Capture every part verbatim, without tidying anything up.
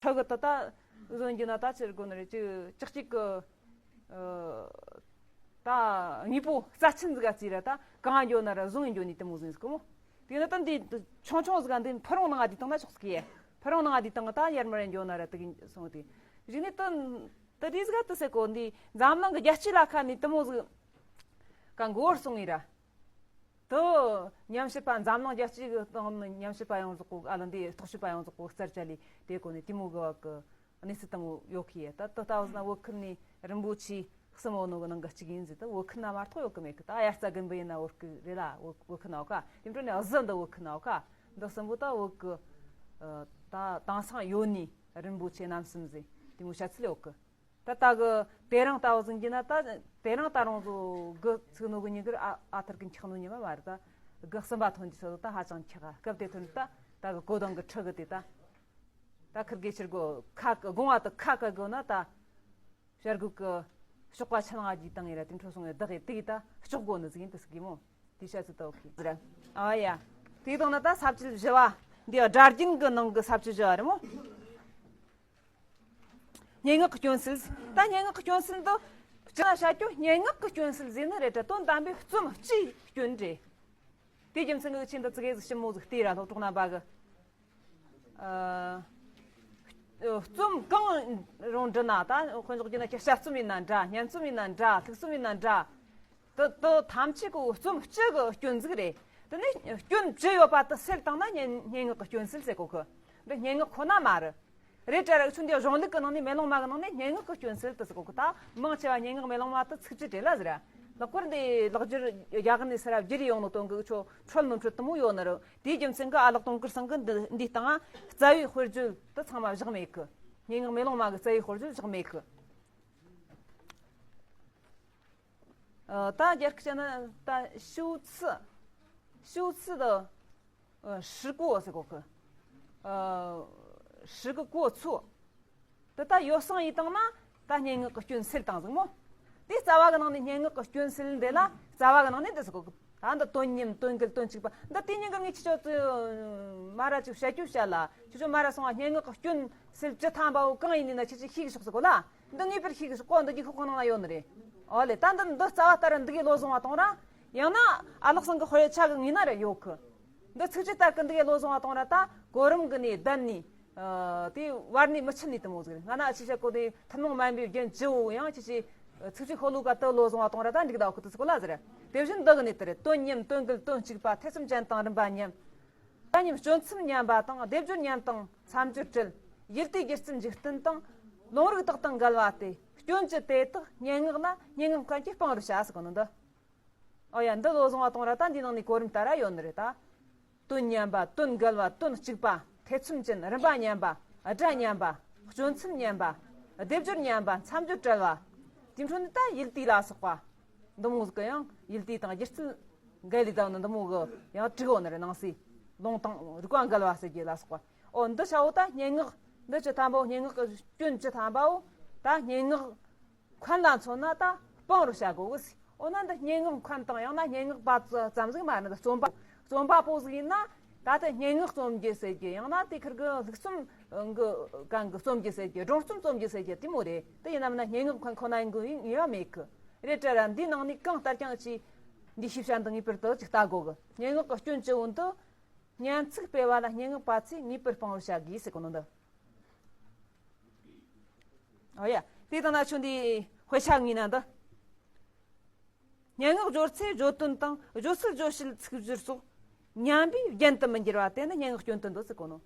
ཁྲག་གི་ད་ད་བཟུང་རྒྱུ་ན་ད་ཆི་རེད་གོ་ནི་རེད། ཅི་ཅག་ཅིག་གི་ཨ་ད་དངོས་པོ་རྩ་ཆེན་ཟིག་ག་བརྩིས་ར་ད་གང་འགྱོ་ན་ར་བཟུང་འགྱོ་ནི་དེ་མོ་ཟིག་ཟིག་གོ་མོ། དེ་ནི་ད་འདི་ཆུང་ཆུང་ཟིག་ག་འདི་ཕུ་རུང་ནང་ང་དེ་བཏང་ན་ཆོག་ཟིག་ཡེ། ཕུ་རུང་ནང་ང་དེ་བཏང་ད་ཡར་མར་འགྱོ་ན་ར་དེ་གི་སོང་དེ་རིག་ནི་ད་ད་དེ་ཟིག་ག་དེ་ཟེར་གོ། འདི་འཛམ་གླིང་གི་རྒྱལ་སྤྱི་ལ་ཁ་ནི་དེ་མོ་ཟིག་ག་མགོ་བོར་སོང་ངེ་ར། དུ་ཉམས་ཞིབ་པ་འཛམ་གླིང་རྒྱལ་སྤྱི་གི་སྟེང་ནས་ཉམས་ཞིབ་པ་ཡོངས་རྫོགས་གོ་ཨ་ལ་འདི་རྟོག་ཞིབ་པ་ཡོངས་རྫོགས་གོ་རྩར་བཅད་ལས་དེ་གོ་ནས་དེ་མོ་གི་བ་གི་གནས་ཚུལ་དེ་མོ་ཡོད་གི་ཡ། ད་དུ་ལྟ་བུ་ན་བོད་ཁུལ་ནས་རིན་པོ་ཆེ་གསུམ་ཡོད་ནོ་གི་ནང་གི་གཅིག་ཡིན་ཟེར། ད་བོད་ཁུལ་ན་མ་གཏོགས་ཡོད་གི་མེད་གི། ད་དབྱར་རྩྭ་དགུན་འབུ་ཡིན་ན་བོད་ཁུལ་རེད་ལ། བོད་བོད་ཁུལ་ན་ཡོད་ཀ། དེ་འཕྲོ་ནས་གཟི་འདི་བོད་ཁུལ་ན་ཡོད་ཀ། འདི་གསུམ་པོ་ད་བོད་གི་ད་དེང་སང་ཡོད་ནི་རིན་པོ་ཆེ་རྣམ་གསུམ་ཟེར་དེ་མོ་བཤད་ཚུལ་ཡོད་གི། ད་ལྟ་གི་དེ་རིང་ལྟ་བུ་ཟིག་གི་ན་ད་དེ་རིང་ད་རུང་ཟོ་གི་ཚིག་ནོ་གི་ཉིན་གི་ཨ་ཨ་ཐར་གི་འཁྱག་ནོ་ཉི་མ་མ་རེད། ད་གི་གསུམ་པ་ཐོན་གྱི་ཚོད་ད་ཧ་ཅང་འཁྱག་ག། སྐབས་དེ་ཐོན་ད་ད་གི་གོ་དང་གི་ཁྲི་གི་དེ་ད་ད་ཁིར་གེ་ཕྱིར་གོ་ཁ་གི་དགོང་བ་ད་ཁ་གི་གོ་ན་ད་བྱ་རྒོད་གི་གཤོག་པ་ཆ་ལང་ཨ་ཇི་བཏང་ངེ་ར་དེ་འཕྲོ་སོང་ངེ་བདག་གི་དེ་གི་ད་གཤོག་གོ་ནི་ཟིག་ཡིན་དུ་ཟིག་གི་མོ། དེ་བཤད་ཚུལ་ད་ཨོ་ཁེ་ཟེར། ཨ་ཡ། དེ་དང་ན་ད་ས་བཅད་བཞི་བ་འདི་སྒྲ་རྒྱན་གི་ནང་གི་ས་བཅད་བཞི་བ་རེད་མོ། སྙན་ངག་གི་སྐྱོན་སེལ། ད་སྙན་ངག་གི་སྐྱོན་སེལ་འདི་སྤྱིར་ན་བཤད་རྒྱུ་སྙན་ངག་གི་སྐྱོན་སེལ་ཟེར་ནི་རེད་དྲ། དོན་དམ་པའི་རྩོམ་སྤྱིའི་སྐྱོན་རེད། དེའི་རྒྱུ་མཚན་གྱི་ཆེད་དུ་ཙི་གེ་ཟིག་ཞིབ་མོ་ཟིག་བལྟས་ར་སློབ་གྲོགས་རྣམ་པ་གི། ཨ། རྩོམ་གང་རུང་འབྲི་ན་ད་དཔེ་འཇོག་རྒྱུ་ན་ཁྱེད་དཔྱད་རྩོམ་ཡིན་ན་འདྲ། སྙན་རྩོམ་ཡིན་ན་འདྲ། ལྷུག་རྩོམ་ཡིན་ན་འདྲ། དེ་དེ་ཐམས་ཅད་གོ་རྩོམ་སྤྱི་གི་སྐྱོན་ཟིག་རེད། དེ་ནས་སྐྱོན་བཅུ་ཡོད་པ་དེ་སེལ་བཏང་ན་སྙན་སྙན་ངག་གི་སྐྱོན་སེལ་ཟེར་གོ་གི། འདི་སྙན་ངག་ཁོ་ན་མ་རེད། རེད་དྲ་ར་ཆུ་འདི་གཞུང་ལུགས་ཀྱི་ནང་ནས་མེ་ལོང་མ་གི་ནང་ནས་སྙན་ངག་གི་སྐྱོན་སེལ་དེ་ཟེར་གོ་གི། ད་མང་ཆེ་བ་སྙན་ངག་མེ་ལོང་མ་དེ་ཚིགས་བཅད་རེད་ལ་ཟེར། ལྷག་པར་འདི་ལེགས་སྒྱུར་རྒྱ་གར་ནས་ཟེར་བ་བསྒྱུར་ཡོང་ནོ་དོན་གི་ཆོ་འཕྲོད་མི་འཕྲོད་དེ་མོ་ཡོད་ནི་རེད། དེའི་རྒྱུ་མཚན་གི་ཨ་ལགས་དུང་དཀར་ཚང་གི་འདི་འདིའི་སྟེང་རྩ་བའི་དཔེར་བརྗོད་དེ་ཚང་མ་བཞག་མེད་གི། སྙན་ངག་མེ་ལོང་མ་གི་རྩ་བའི་དཔེར་བརྗོད་བཞག་མེད་གི། ཨ། ད་རྒྱ་སྐད་ན་ད་修辞། 修辞 的ཨ་时过ཟེར་གོ་གི། ཨ། 时个过错། དེ་ད་ཡོ་བསྲང་ཡེ་བཏང་ན་ད་སྙན་ངག་གི་སྐྱོན་སེལ་བཏང་ཟིག་མོ། དེ་རྩ་བ་གི་ནང་ནས་སྙན་ངག་གི་སྐྱོན་སེལ་འདི་ལ་རྩ་བ་གི་ནང་ནས་འདི་ཟེར་གོ་གི། ད་འདི་དོན་མཉམ་དོན་འགལ་དོན་གཅིག་པ་འདི་དེ་ཉིན་གི་ངས་ཁྱེད་ཆོ་ཚོ་མ་ར་ཅིག་བཤད་རྒྱུ་བཤད་ལ། ཁྱེད་ཆོ་མ་ར་སོང་བ་སྙན་ངག་གི་སྐྱོན་སེལ་བཅུ་ཐམ་པ་བོ་གང་ཡིན་ནི་ན་ཁྱེད་ཆོ་ཤེས་གི་ཤོག་ཟེར་གོ་ལ། འདི་ངེས་པར་ཤེས་གི་ཤོག་གོ། འདི་རྒྱུགས་ཤོག་ཁོ་ནང་ན་ཡོད་ནི་རེད། ཨོ་ལེ། ད་འདི་འདི་རྩ་བ་ལྟར་འདི་གི་བློ་བཟུང་བ་གཏོང་ར། ཡང་ན་ཨ་ལགས་ཚང་གི་དཔེ་ཆ་གི་ངོས་ན་རེ་ཡོད་གི། འདི་ཚིགས་བཅད་ལྟར་གི་འདི་གི་བློ་བཟུང་བ་གཏོང་ར་ད་གོ་རིམ་གི་ནས་བསྡད་ནས། ཨ། དེ་བར་ནས་མི་ཆད་ནས་དེ་མོ་ཟིག་རེད། ང་ན་ཨ་ཆི་བཤད་གོ་དེ་ཐུན་མོང་མ་ཡིན་པའི་རྒྱན་བཅུ་བོ་ཡང་ཁྱེད་ཆོས་ཚིགས་བཅད་ཤོ་ལོ་ཀ་དེ་བློ་བཟུང་བ་གཏོང་ར་ད་འགྲིག་ད་འོ་ཁུ་དུ་ཚིག་གོ་ལ་ཟེར། དེ་བཞིན་འདི་གི་ནས་དེ་རེད། དོན་མཉམ་དོན་འགལ་དོན་གཅིག་པ། ཐེ་ཚོམ་ཅན་དང་རིམ་པ་མཉམ། ད་མཉམ་སྤྱོད་མཚམས་མཉམ་པ་དང་། སྡེབ་སྦྱོར་མཉམ་དང་མཚམས་སྦྱོར་བྲལ། ཡུལ་དུས་སྒྱུ་རྩལ་འཇིག་རྟེན་དང་། ལུང་རིགས་དག་དང་འགལ་བ་སྟེ། སྐྱོན་བཅུ་དེ་དག་སྙན་ངག་ན། སྙན་ངག་མཁན་གྱིས་སྤང་རུ་བྱ་ཟེར་གོ་ནི་འདི། ཨོ་ཡ། འདི་བློ་བཟུང་བ་གཏོང་ར་ད་འདིའི་ནང་ནས་གོ་རིམ་ལྟར་ར་ཡོད་ནི་རེད་ད། དོན་མཉམ་པ། དོན་འགལ་བ། དོན་གཅིག་པ། ཐེ་ཚོམ་ཅན། རིམ་པ་མཉམ་པ། སྒྲ་མཉམ་པ། སྤྱོད་མཚམས་མཉམ་པ། སྡེབ་སྦྱོར་མཉམ་པ། མཚམས་སྦྱོར་བྲལ་བ། དེ་འཕྲོ་ནི་ད་ཡུལ་དུས་ལ་སོགས་པ། འདི་མོ་ཟིག་གི་ཡང་ཡུལ་དུས་དང་སྒྱུ་རྩལ་འགལ་ལས་དང་ནི་འདི་མོ་གི་ཡང་དྲུག་ཡོད་ནི་རེད། ནང་གསེས་ལུང་དང་རིགས་པ་འགལ་བ་ཟེར་རྒྱུ་ལ་སོགས་པ། ཨོ་འདི་ཆ་བོ་ད་སྙན་ངག་འདི་བཅུ་ཐམ་པའོ། སྙན་ངག་གི་སྐྱོན་བཅུ་ཐམ་པའོ། ད་སྙན་ངག་མཁན་ལ་མཚོན་ན་ད་སྤང་རུ་བྱ་དགོས་གི་ཟེར། འོ་ན་འདི་སྙན་ངག་མཁན་དང་ཡང་ན་སྙན་ངག་པ་ཙམ་ཟིག་མ་རེད། འདི་རྩོམ་པ་རྩོམ་པ་པོ་ཟིག་ཡིན་ན། ད་ལྟ་སྙན་ངག་རྩོམ་རྒྱུ་ཟེར་རྒྱུ། ཡང་ན་དེ་ཁུར་གི་ལྷུག་རྩོམ་གི་གང་གི་རྩོམ་རྒྱུ་ཟེར་རྒྱུ། སྒྲུང་རྩོམ་རྩོམ་རྒྱུ་ཟེར་རྒྱུ་དེ་མོ་རེད། དེ་ཡིན་ནམ་ན་སྙན་ངག་མཁན་ཁོ་ན་ཡིན་དགོས་ཡིན་ཡོད་མེད་གི། རེད་དྲ་ར་འདི་ནང་ནས་གང་ལྟར་ཀྱང་ཅིག་འདི་ཤེས་བྱ་འདི་ངེས་པར་དུ་ཅིག་ལྟ་དགོས་གི། སྙན་ངག་གི་སྐྱོན་བཅུ་བོ་འདི་སྙན་ཚིག་སྤེལ་བ་ལ་སྙན་ངག་པ་ཚོས་ངེས་པར་སྤང་བར་བྱ་དགོས་ཟེར་གོ་ནོ་འདི། ཨོ་ཡ། དེ་དང་ན་ཆུ་འདི་དཔེ་ཆ་ངོས་ན་འདི། སྙན་ངག་སྦྱོར་ཚེ་བརྗོད་དོན་དང་། སྦྱོར་སྲོལ་བརྗོད་བྱེད་ཚིག་སྦྱོར་སོགས་ཉམས་པས་རྒྱན་དུ་མི་འགྱུར་བ་དེ་ནི་སྙན་ངག་སྐྱོན་དོན་དུ་ཟེར་གོ་ནོ།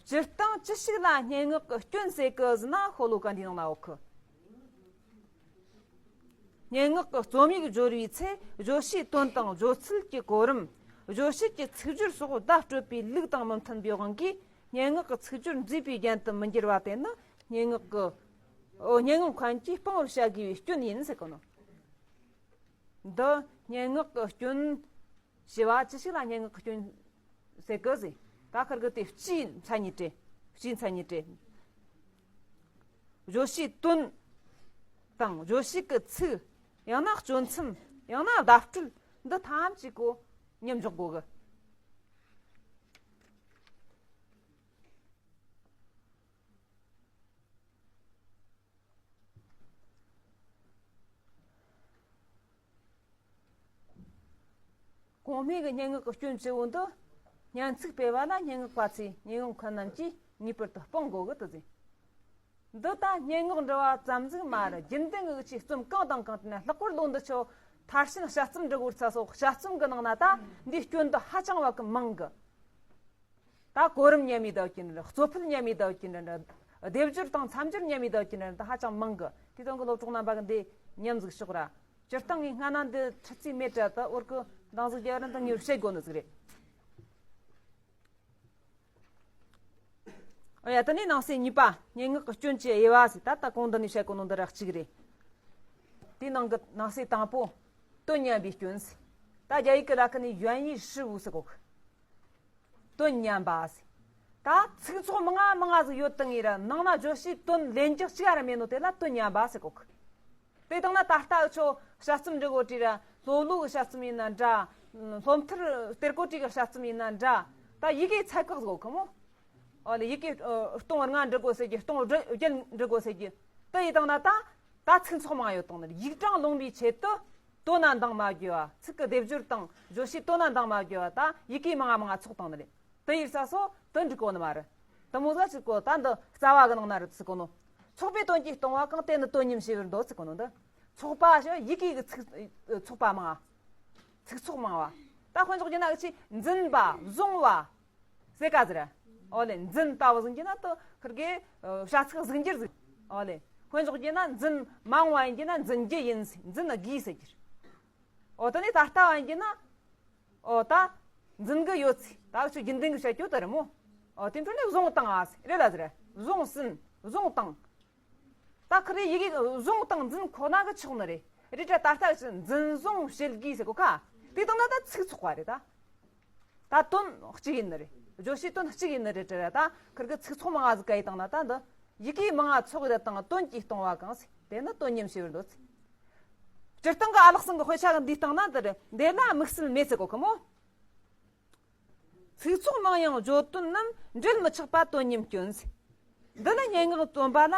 སྤྱིར་བཏང་ཅི་ཞིག་ལ་སྙན་ངག་གི་སྐྱོན་ཟེར་གི་ཟེར་ན་ཤོ་ལོ་ཀ་འདིའི་ནང་ན་ཡོད་གི། སྙན་ངག་གི་རྩོམ་ཡིག་སྦྱོར་བའི་ཚེ། བརྗོད་བྱའི་དོན་དང་སྦྱོར་ཚུལ་གྱི་གོ་རིམ། བརྗོད་བྱེད་ཀྱི་ཚིག་སྦྱོར་སོགས་བརྡ་སྤྲོད་པའི་ལུགས་དང་མི་མཐུན་པའི་དབང་གིས། སྙན་ངག་གི་ཚིག་སྦྱོར་མཛེས་པའི་རྒྱན་དུ་མི་འགྱུར་བ་དེ་ནི་སྙན་ངག་གི། ཨོ། སྙན་ངག་མཁན་གྱིས་སྤང་བར་བྱ་དགོས་པའི་སྐྱོན་ཡིན་ཟེར་གོ་ནོ། འདི་སྙན་ངག་གི་སྐྱོན་ཞེས་པ་ཅི་ཞིག་ལ་སྙན་ངག་གི་སྐྱོན་ཟེར་གི་ཟེར། ད་ཁུར་གི་དེ་སྤྱིའི་མཚན་ཉིད་རེད། སྤྱིའི་མཚན་ཉིད་རེད། བརྗོད་བྱའི་དོན་དང་བརྗོད་བྱེད་ཀྱི་ཚིག། ཡང་ན་སྤྱོད་མཚམས། ཡང་ན་བརྡ་སྤྲོད། འདི་ཐམས་ཅད་གོ་མཉམ་འཇོག་དགོས་གི། གོང་སྨྲས་ཀྱི་སྙན་ངག་གི་སྐྱོན་བཅུ་བོ་འདི་སྙན་ཚིག་སྤེལ་བ་ལ་སྙན་ངག་པ་ཚོས་སྙན་ངག་མཁན་རྣམས་ཀྱིས་ངེས་པར་དུ་སྤང་དགོས་གི་དུ་ཟེར། འདི་ད་སྙན་ངག་འབྲི་བ་ཙམ་ཟིག་མ་རེད། རྒྱུན་ལྡན་གྱི་ཆོས་རྩོམ་གང་དང་གང་དེ་ན། ལྷག་པར་ལོ་འདི་ཆོ་མཐར་ཕྱིན་དཔྱད་རྩོམ་འབྲི་གོ་ར་ཚ་སོགས་དཔྱད་རྩོམ་གྱི་ནང་ན་ད་འདིའི་སྐྱོན་འདི་ཧ་ཅང་བ་གི་མང་གི། ད་གོ་རིམ་ཉམས་པའི་ལྡབ་ཀྱིས་འདྲ་འདྲ། གཙོ་ཕལ་ཉམས་པའི་ལྡབ་ཀྱིས་འདྲ་འདྲ། སྡེབ་སྦྱོར་དང་མཚམས་སྦྱོར་ཉམས་པའི་ལྡབ་ཀྱིས་འདྲ་འདྲ། ད་ཧ་ཅང་མང་གི། དེ་དོན་གི་སློབ་གྲོགས་རྣམ་པ་གིས་འདི་ཉམས་ཟིག་ཤོག་ར། སྤྱིར་བཏང་ངས་སྔ་ན་འདི་ཁྲིད་རྩིས་མེད་དྲ། ད་འོར་གི་འདང་ཟིག་རྒྱག་རན་ད་ངས་བཤད་དགོས་ནི་ཟིག་རེད། ཨོ་ཡ། དེ་ནས་ནང་གསེས་གཉིས་པ། སྙན་ངག་གི་སྐྱོན་གྱི་དབྱེ་བ་ཟེར། ད་ད་གོང་འདི་ནས་བཤད་གོ་ནོ་འདི་ར་གཅིག་རེད། དེའི་ནང་གི་ནང་གསེས་དང་པོ། དོན་ཉམས་པའི་སྐྱོན་ཟེར། ད་རྒྱ་ཡིག་གི་ལ་ཁ་ནས་原意失误ཟེར་གོ་གི། དོན་ཉམས་པ་ཟེར། ད་ཚིག་ཚོགས་མང་ང་མང་ང་ཟིག་ཡོད་དང་ངེས་ར། ནང་ན་བརྗོད་བྱའི་དོན་ལེན་རྒྱུ་གཅིག་ར་མེད་ནོ་དེ་ལ་དོན་ཉམས་པ་ཟེར་གོ་གི། དེ་དང་ན་ད་ལྟ་འུ་ཆོ་དཔྱད་རྩོམ་འབྲི་གོ་དུས་ར། སློབ་ལུགས་ཀྱི་དཔྱད་རྩོམ་ཡིན་ན་འདྲ། སློབ་མཐར་གཏེར་གོ་དྲུག་གི་དཔྱད་རྩོམ་ཡིན་ན་འདྲ། ད་ཡི་གེ་ཚད་བཀག་ཟིག་ཡོད་གི་མོ། ཨོ་ལེ། ཡི་གེ་ཨ་སྟོང་ལྔ་འབྲི་དགོས་ཟེར་རྒྱུ། སྟོང་བརྒྱད་འབྲི་དགོས་ཟེར་རྒྱུ། དེ་ཡི་དང་ན་ད་ད་ཚིག་ཚོགས་མང་ཡོད་དང་ནི་རེད། ཡིག་གྲངས་ལོངས་པའི་ཆེད་དུ་དོན་ན་འདང་མ་དགོས་པ། ཚིག་གི་སྡེབ་སྦྱོར་དང་བརྗོད་བྱའི་དོན་ན་འདང་མ་དགོས་པ། ད་ཡི་གེ་མང་ང་མང་ང་ཚོགས་དང་ནི་རེད། དེ་ཡིན་ས་སོ་དོན་འགྲིག་གོ་ནི་མ་རེད། དེ་མོ་ཟིག་ཟེར་གོ། ད་འདི་རྩ་བ་གི་ནང་ན་རེད་ཟེར་གོ་ནོ། ཚོགས་པའི་དོན་གྱིས་སྟོང་བ་གང་། དེ་ནི་དོན་ཉམས་ཞེས་པར་འདོད་ཟེར་གོ་ནོ་འདི། ཚོགས་པ་ཞེས་ཡི་གེ་གི་ཚིག་ཚོགས་པ་མང་ང་། ཚིག་ཚོགས་མང་བ། ད་དཔེ་འཇོག་རྒྱུ་ན་འུ་ཆོས་འཛིན་པ། བཟུང་བ་ཟེར་ག་ཟེར། ཨོ་ལེ། འཛིན་ལྟ་བུ་ཟེར་རྒྱུ་ན་ད་ཁིར་གི་ཨ་བྱ་ཚིག་གཟུགས་འགྱུར་ཟིག། ཨོ་ལེ། དཔེ་འཇོག་རྒྱུ་ན་འཛིན་མ་འོངས་པ་ཡིན་རྒྱུ་ན་འཛིན་རྒྱུ་ཡིན་ཟེར། འཛིན་དགོས་ཟེར་རྒྱུ། ཨོ་དེ་ནས་ད་ལྟ་བ་ཡིན་རྒྱུ་ན། ཨོ་ད་འཛིན་གི་ཡོད་ཟེར། ད་འུ་ཆོས་རྒྱུན་ལྡན་གི་བཤད་རྒྱུ་དེ་རེད་མོ། ཨོ་དེ་འཕྲོ་ནས་བཟུང་བཏང་ང་ཟེར། རེད་ལ་ཟེར། བཟུང་ཟིན། བཟུང་བཏང་། ད་ཁིར་ཡི་གེ་བཟུང་བཏང་འཛིན་ཁོ་ན་གི་ཆོག་ནི་རེད། རེད་དྲ་ད་ལྟ་འཛིན་བཟུང་བྱེད་དགོས་ཟེར་གོ་ཁ། དེ་དང་ན་ད་ཚིག་ཚོགས་པ་རེད་ད། ད་དོན་གཅིག་ཡིན་ནི་རེད། བརྗོད་བྱའི་དོན་གཅིག་ཡིན་ནི་རེད་དྲ། ད་ཁིར་གི་ཚིག་ཚོགས་མང་ང་ཟིག་ག་ཡི་དང་ན་ད་འདི་ཡི་གེ་མང་ང་ཚོགས་རེད་དང་དོན་གྱིས་སྟོང་བ་གང་ཟེར། དེ་ནི་དོན་ཉམས་ཞེས་པར་འདོད་ཟེར། སྤྱིར་བཏང་གི་ཨ་ལགས་ཚང་གི་དཔེ་ཆ་གི་འདིའི་སྟེང་ན་འདི་རེད། འདི་ལ་དམིགས་བསལ་མེད་ཟེར་གོ་ཁི་མོ། ཚིག་ཚོགས་མང་ཡང་བརྗོད་དོན་རྣམས། འབྲེལ་མི་ཆགས་པ་དོན་ཉམས་སྐྱོན་ཟེར། འདི་ནི་སྙན་ངག་རྩོམ་པ་ལ་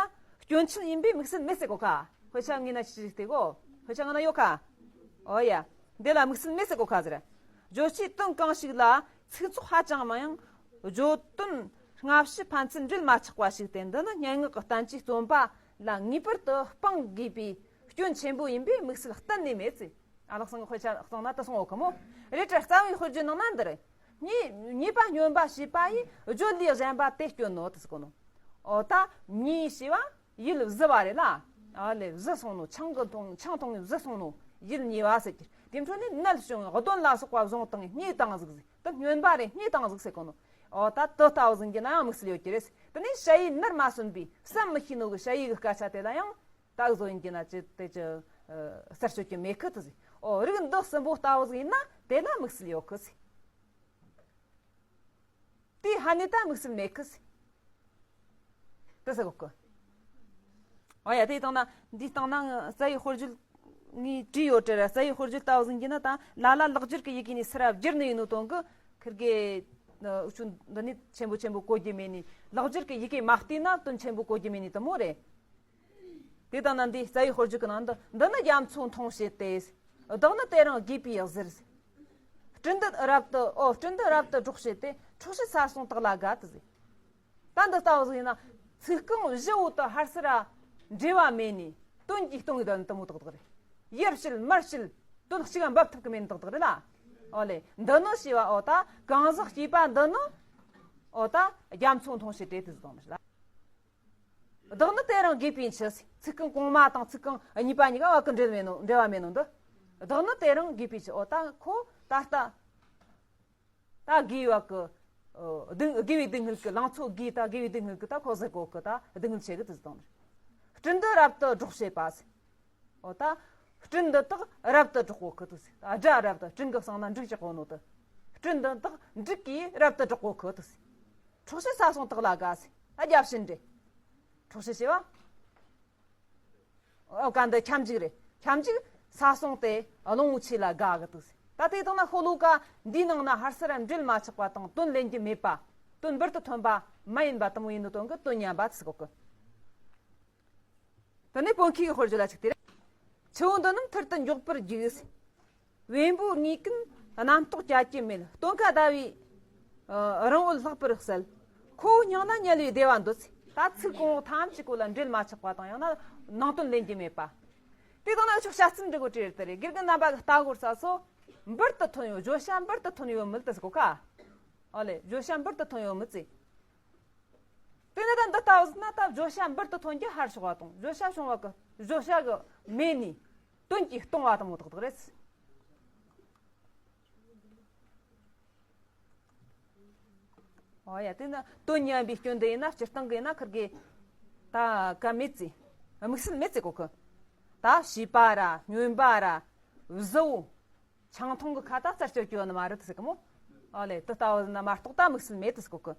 སྐྱོན་ཆེན་ཡིན་པས་དམིགས་བསལ་མེད་ཟེར་གོ་ཁ། དཔེ་ཆ་ངོས་ན་ཅི་ཞིག་བལྟས་གོ། དཔེ་ཆ་ངོས་ན་ཡོད་ཁ། ཨོ་ཡ། འདི་ལ་དམིགས་བསལ་མེད་ཟེར་གོ་ཁ་ཟེར། བརྗོད་བྱའི་དོན་གང་ཞིག་ལ་ཚིག་ཚོགས་ཧ་ཅང་མང་ཡང་བརྗོད་དོན་སྔ་ཕྱི་ཕན་ཚུན་འབྲེལ་མ་ཆགས་པ་ཞིག་སྟེ། འདི་ནི་སྙན་ངག་གི་བསྟན་བཅོས་རྩོམ་པ་ལ་ངེས་པར་དུ་སྤང་དགོས་པའི་སྐྱོན་ཆེན་པོ་ཡིན་པས་དམིགས་བསལ་གཏན་ནས་མེད་ཟེར། ཨ་ལགས་ཚང་གི་དཔེ་ཆ་གཙང་ན་དུ་སོང་ཡོད་ཁི་མོ། རེད་དྲ་རྩ་བའི་དཔེར་བརྗོད་ནང་ན་འདི་རེད། ཉེས་ཉེས་པ་སྨྱོན་པ་བྱས་པ་ཡིས། བརྗོད་ལས་གཞན་པ་དེ་སྐྱོན་ནོ་དུ་ཟེར་གོ་ནོ། ཨོ་ད་ཉེས་ཞེས་པ་ཡིད་བཟི་བ་རེད་ལ། ཨ་ལེ་བཟི་སོང་ནོ། ཆང་གི་འཐུང་ཆང་འཐུང་ནས་བཟི་སོང་ནོ། ཡིད་ཉེས་པ་ཟེར་གི། དེ་འཕྲོ་ནས་ནད་བྱུང་གདོན་ལ་སོགས་པ་བཟུང་བཏང་ངས་བརྙས་བཏང་ཟིག་ཟེར། དེ་སྨྱོན་པ་རེད། བརྙས་བཏང་ཟིག་ཟེར་གོ་ནོ། ཨོ་ད་དེ་ལྟ་བུ་ཟིག་ཡིན་རྒྱུ་ན་ཡང་དམིགས་བསལ་ཡོད་ཀྱི་རེད། དེ་ནས་ཞ་ཡི་ནར་མ་སོན་པའི་བསམ་མི་ཤེས་ནོ་གི་ཞ་ཡི་གི་སྐད་ཆ་དེ་ལ་ཡང་། ད་གཟོད་ཡིན་གྱི་ན་ཅི་དེ་ཅི་ཨ་གསར་གཅོད་ཀྱི་མེད་ཁི་དུ་ཟེར། ཨོ་རིགས་འདི་གསུམ་པོ་ལྟ་བུ་ཟིག་ཡིན་ན་དེ་ལ་དམིགས་བསལ་ཡོད་ཁི་ཟེར། དེའི་ཧ་ནི་ད་དམིགས་བསལ་མེད་ཁི་ཟེར། དེ་ཟེར་གོ་གི། ཨོ་ཡ། དེ་དང་ན་འདིའི་སྟེང་ན་རྩ་བའི་དཔེར་བརྗོད་ངས་བྲིས་ཡོད་དྲ་ར། རྩ་བའི་དཔེར་བརྗོད་ལྟ་བུ་ཟིག་ཡིན་གྱི་ན་ད་ལ་ལ་ལེགས་སྦྱར་གྱི་ཡི་གེ་ནས་སུ་ར་བསྒྱུར་ནི་ཡིན་ནོ་དོན་གི། ཁིར་གི་ཨ་འུ་ཆོ་འདི་ནས་ཆེན་པོ་ཆེན་པོ་གོ་རྒྱུ་མེད་ནི། ལེགས་སྦྱར་གྱི་ཡི་གེ་མ་བལྟས་ན་དོན་ཆེན་པོ་གོ་རྒྱུ་མེད་ནི་དེ་མོ་རེད། དེ་དང་ན་འདི་རྩ་བའི་དཔེར་བརྗོད་ཀྱི་ནང་དུ། འདི་ནི་རྒྱ་མཚོ་འཐུང་བྱེད་དེ། བདག་ནི་དེ་རིང་དགོས་པའི་གཟིར། སྤྲིན་འདི་རབ་ཏུ། ཨོ་སྤྲིན་འདི་རབ་ཏུ་སྒྲོགས་བྱེད་དེ། འཕྲོག་བྱེད་ས་སོང་དག་ལ་དགའ་དུ་ཟེར། ད་འདི་ལྟ་བུ་ཟིག་ཡིན་ན་ཚིག་རྐང་བཞི་བོ་དུ་ཧར་སི་ར་འབྲེལ་བ་མེད་ནི། དོན་གྱིས་སྟོང་གི་དོན་དུ་མོ་དག་དག་རེད། ཡར་བཤད་མར་བཤད་དོན་གཅིག་ག་འབབ་ཐུབ་གི་མེད་ནི་དག་དག་རེད་ལ། ཨོ་ལེ། འདི་ནི་ཞེས་པ་ཨོ་ད་གང་ཟག་སྐྱེས་པ་འདི་ནི་ཨོ་ད་རྒྱ་མཚོ་འཐུང་བྱེད་དེ་དུ་ཟིག་དང་ལ། བདག་ནི་དེ་རིང་དགོས་པའི་ཕྱིར། ཚིག་རྐང་གོང་མ་དང་ཚིག་རྐང་གཉིས་པ་གཉིས་ཀ་བ་གི་འབྲེལ་མེད་ནོ། འབྲེལ་བ་མེད་ནོ་འདི། བདག་ནི་དེ་རིང་དགོས་པའི་ཕྱིར། ཨོ་ད་ཁོ་ད་ལྟ་ད་དགོས་བ་གི། ཨོ་དགོས་དགོས་པའི་སྡུག་བསྔལ་གི། ལང་ཚོ་དགོས། ད་དགོས་པའི་སྡུག་བསྔལ་གི་ད་ཁོ་ཟེར་གོ་གི། ད་སྡུག་བསྔལ་ཆེ་གི་དུ་ཟེར་དང་། སྤྲིན་འདི་རབ་ཏུ་སྒྲོགས་བྱེད་པ་ཟེར། ཨོ་ད་སྤྲིན་འདི་དག་རབ་ཏུ་སྒྲོག་གོ་གི་དུ་ཟེར། ད་སྒྲ་རབ་ཏུ། སྤྲིན་གི་གསང་ན་འབྲུག་ཅིག་གོ་ནོ་དུ། སྤྲིན་འདི་དག་འབྲུག་གིས་རབ་ཏུ་སྒྲོག་གོ་གི་དུ་ཟེར། འཕྲོག་བྱེད་ས་སོང་དག་ལ་དགའ་ཟེར། ད་རྒྱབ་ཕྱིན་འདྲེ། འཕྲོག་བྱེད་བྱེད་བ། ཨོ་ག་འདི་ཁྱབ་འཇུག་རེད། ཁྱབ་འཇུག་ས་སོང་སྟེ་ཀློང་ཆེ་ལ་དགའ་གི་དུ་ཟེར། ད་དེ་དང་ན་ཤོ་ལོ་ཀ་འདིའི་ནང་ན་ཧར་སི་ར་འབྲེལ་མ་ཆགས་པ་དང་དོན་ལེན་རྒྱུ་མེད་པ། དོན་འབུར་དུ་ཐོན་པ་མ་ཡིན་པ་དེ་མོ་ཡིན་ནོ་དོན་གི་དོན་ཉམས་པ་དུ་ཟེར་གོ་གི། དེ་ནས་བོད་མཁས་ཀྱི་དཔེར་བརྗོད་ལ་ཆིག་སྟེ་རེད། ཆུ་བོ་འདི་རྣམས་ཐུར་དུ་མགྱོགས་པར་རྒྱུག་ཟེར། བེམ་པོའི་དངོས་ཀུན་ རྣམ་རྟོག་བཅད་རྒྱུ་མེད། སྟོན་ཁ་ཟླ་བའི་ཨ་རིང་འོད་ལྷག་པར་གསལ། ཁོ་བོ་སྙིང་ན་དམྱལ་བའི་བདེ་བ་འདོད་ཚེ། ད་ཚིག་གོང་འོག་ཐམས་ཅད་གོ་ལ་འབྲེལ་མ་ཆགས་པ་དང་། ཡང་ན་ནང་དོན་ལེན་རྒྱུ་མེད་པ། དེ་དང་ན་ཆོག་བྱ་ཚིག་འབྲི་གོ་བྲིས་དེ་རེད། དགེ་རྒན་རྣམ་པ་གི་ལྟ་གོ་ས་སོ། འབུར་དུ་ཐོན་ཡོད། བརྗོད་བྱ་འབུར་དུ་ཐོན་ཡོད་མེད་དུ་ཟེར་གོ་ཁ། ཨོ་ལེ། བརྗོད་བྱ་འབུར་དུ་ཐོན་ཡོད་མེད་ཟེར། དེ་ནི་ད་འདི་ལྟ་བུ་ཟེར་ན། ད་བརྗོད་བྱ་འབུར་དུ་ཐོན་རྒྱུ་ཕར་ཞོག་པ་དང་། བརྗོད་བྱ་བྱུང་བ་གི་བརྗོད་བྱ་གི་མེད་ནས་དོན་གྱིས་སྟོང་བ་དང་པོ་དག་དག་རེད། ཨོ་ཡ། དེ་ནི་དོན་ཉམས་པའི་སྐྱོན་འདི་ཡིན་ན། སྤྱིར་བཏང་གི་ཡིན་ན་ཁིར་གི་ད་ག་མེད་ཟེར། དམིགས་བསལ་མེད་ཟེར་གོ་གི། ད་བྱིས་པ་ར་སྨྱོན་པ་ར་བཟི་བོ། ཆང་འཐུང་གི་ཁ་ད་རྩར་སྐྱོར་གྱི་ཡོད་ནི་མ་རེད་དུ་ཟེར་གི་མོ། ཨོ་ལེ། དེ་ལྟ་བུ་ཟེར་ན་མ་གཏོགས་ད་དམིགས་བསལ་མེད་དུ་ཟེར་གོ་གི།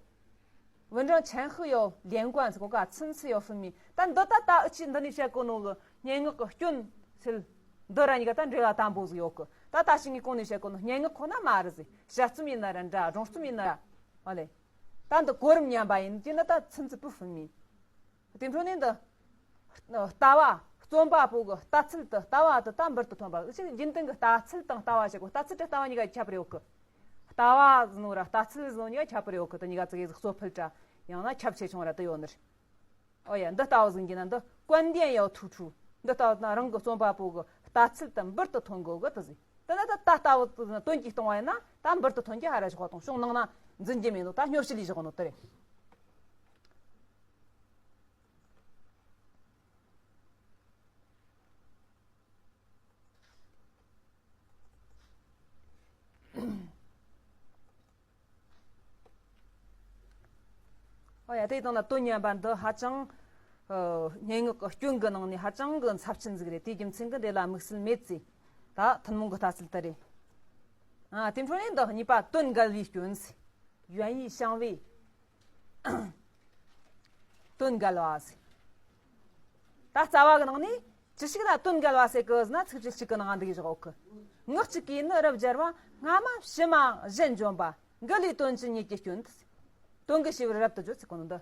文章前后有连贯ཟེར་གོ་ག། 层次有分明། ད་འདི་ད་ད་འུ་ཆོས་འདི་ནས་བཤད་གོ་ནོ་གི་སྙན་ངག་གི་སྐྱོན་ཟེར། འདི་ར་གཉིས་ཀ་ད་འབྲེལ་བ་དམ་པོ་ཟིག་ཡོད་གི། ད་ད་ཕྱི་ངས་གོང་ནས་བཤད་གོ་ནོ་སྙན་ངག་ཁོ་ན་མ་རེད་ཟེར། དཔྱད་རྩོམ་ཡིན་ན་ར་འདྲ། སྒྲུང་རྩོམ་ཡིན་ན་ར། ཨོ་ལེ། ད་འདི་གོ་རིམ་ཉམས་པ་ཡིན་གྱི་ན་ད་层次不分明། དེ་འཕྲོ་ནས་འདི་ལྟ་བ། རྩོམ་པ་པོ་གི་ལྟ་ཚུལ་དེ། ལྟ་བ་དེ་ད་འབུར་དུ་ཐོན་པ། ཨུ་ཆོས་རྒྱུན་ལྡན་གི་ལྟ་ཚུལ་དང་ལྟ་བ་བྱེད་གོ། ལྟ་ཚུལ་དེ་ལྟ་བ་གཉིས་ཀ་ཁྱད་པར་ཡོད་གི། ལྟ་བ་ཟེར་ནོ་ར་ལྟ་ཚུལ་ཟེར་ནོ་གཉིས་ཀ་ཁྱད་པར་ཡོད་གི། དེ་གཉིས་ཀ་ཙིག་གེ་ཟིག་གཙོ་ཕལ་དྲ་ཡང་ན་ཁྱབ་ཆེ་ཆུང་ར་དེ་ཡོད་ནི་རེད། ཨོ་ཡ། འདི་ལྟ་བུ་ཟིག་ཡིན་གྱི་ན་འདི་观点要突出། འདི་ལྟ་བུ་ན་རང་གི་རྩོམ་པ་པོ་གི་ལྟ་ཚུལ་དེ་འབུར་དུ་ཐོན་དགོས་གི་དེ་ཟིག། དེ་ན་ད་ད་ལྟ་བུ་དེ་དོན་གྱིས་སྟོང་བ་ཡིན་ན་ད་འབུར་དུ་ཐོན་རྒྱུ་ཧ་ར་ཞོག་པ་དང་། ཕྱོགས་ནང་ན་འཛིན་རྒྱུ་མེད་ནོ། ད་སྨྱོ་བྱེད་ལས་བཞག་ནོ་དེ་རེད། ཨོ་ཡ། དེ་དང་ན་དོན་ཉམས་པ་འདི་ཧ་ཅང་ཨ་སྙན་ངག་གི་སྐྱོན་གི་ནང་ནས་ཧ་ཅང་གི་ཚབས་ཆེན་ཟིག་རེད། དེའི་རྒྱུ་མཚན་གི་འདི་ལ་དམིགས་བསལ་མེད་ཟེར། ད་ཐུན་མོང་གི་ལྟ་ཚུལ་དེ་རེད། ཨ། དེ་འཕྲོ་ནས་འདི་གཉིས་པ་དོན་འགལ་བའི་སྐྱོན་ཟེར། 原意相违། དོན་འགལ་བ་ཟེར། ད་རྩ་བ་གི་ནང་ནས་ཅི་ཞིག་ལ་དོན་འགལ་བ་ཟེར་གི་ཟེར་ན། ཚིག་གྲུབ་གཅིག་གི་ནང་འདི་གི་བཞག་གི། ངག་གཅིག་གིས་ནི་རབ་སྦྱར་བ། སྔ་མ་ཕྱི་མ་གཞན་འཇོམས་པ། འགལ་བའི་དོན་ཅན་ཉིད་ཀྱི་སྐྱོན་ཟེར། དོན་གྱི་བྱེད་པར་རབ་ཏུ་བརྗོད་ཟེར་གོ་ནོ་འདི།